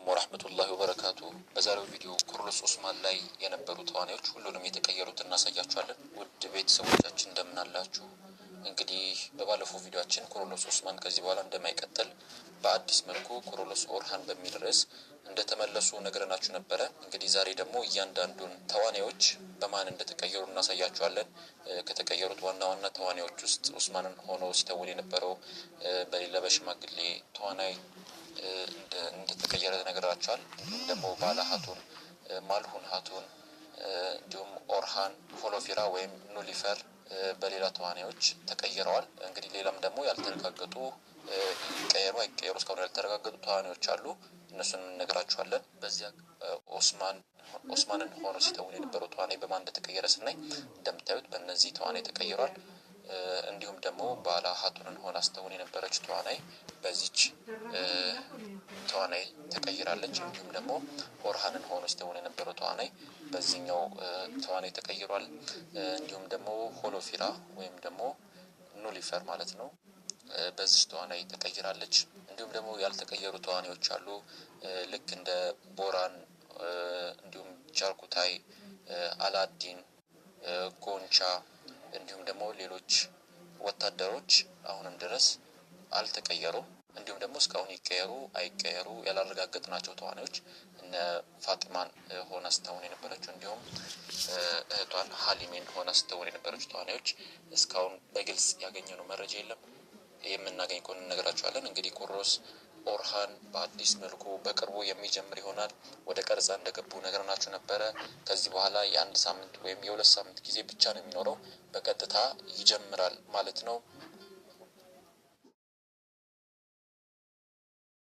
ወራህመቱላሂ ወበረካቱ። በዛሬው ቪዲዮ ኩሩሉስ ኡስማን ላይ የነበሩ ተዋናዮች ሁሉንም የተቀየሩት እናሳያችኋለን። ውድ ቤተሰቦቻችን እንደምን አላችሁ? እንግዲህ በባለፈው ቪዲዮአችን ኩሩሉስ ኡስማን ከዚህ በኋላ እንደማይቀጥል በአዲስ መልኩ ኩሩሉስ ኦርሃን በሚል ርዕስ እንደተመለሱ ነግረናችሁ ነበረ። እንግዲህ ዛሬ ደግሞ እያንዳንዱን ተዋናዮች በማን እንደተቀየሩ እናሳያችኋለን። ከተቀየሩት ዋና ዋና ተዋናዮች ውስጥ ኡስማንን ሆኖ ሲተውን የነበረው በሌላ በሽማግሌ ተዋናይ እንደተቀየረ ነግራቸዋል። እንዲሁም ደግሞ ባላ ሀቱን፣ ማልሁን ሀቱን፣ እንዲሁም ኦርሃን፣ ሆሎፊራ ወይም ኑሊፈር በሌላ ተዋናዮች ተቀይረዋል። እንግዲህ ሌላም ደግሞ ያልተረጋገጡ ይቀየሩ አይቀየሩ እስካሁን ያልተረጋገጡ ተዋናዮች አሉ። እነሱን እንነግራችኋለን። በዚያ ኦስማንን ሆኖ ሲተውን የነበረው ተዋናይ በማን እንደተቀየረ ስናይ እንደምታዩት በእነዚህ ተዋናይ ተቀይሯል። እንዲሁም ደግሞ ባላ ሀቱንን ሆና ስተውን የነበረች ተዋናይ በዚች ተዋናይ ተቀይራለች። እንዲሁም ደግሞ ኦርሃንን ሆኖ ስተውን የነበረው ተዋናይ በዚህኛው ተዋናይ ተቀይሯል። እንዲሁም ደግሞ ሆሎፊራ ወይም ደግሞ ኑሊፈር ማለት ነው በዚች ተዋናይ ተቀይራለች። እንዲሁም ደግሞ ያልተቀየሩ ተዋናዮች አሉ። ልክ እንደ ቦራን፣ እንዲሁም ጃርኩታይ፣ አላዲን፣ ጎንቻ እንዲሁም ደግሞ ሌሎች ወታደሮች አሁንም ድረስ አልተቀየሩም። እንዲሁም ደግሞ እስካሁን ይቀየሩ አይቀየሩ ያላረጋገጥናቸው ተዋናዮች እነ ፋጢማን ሆና ስተውን የነበረችው እንዲሁም እህቷን ሀሊሜን ሆና ስተውን የነበረችው ተዋናዮች እስካሁን በግልጽ ያገኘነው መረጃ የለም። የምናገኝ ከሆነ እንነግራችኋለን። እንግዲህ ኩሩሉስ ኦርሃን በአዲስ መልኩ በቅርቡ የሚጀምር ይሆናል። ወደ ቀረጻ እንደገቡ ነግረናችሁ ነበረ። ከዚህ በኋላ የአንድ ሳምንት ወይም የ2 ሳምንት ጊዜ ብቻ ነው የሚኖረው። በቀጥታ ይጀምራል ማለት ነው።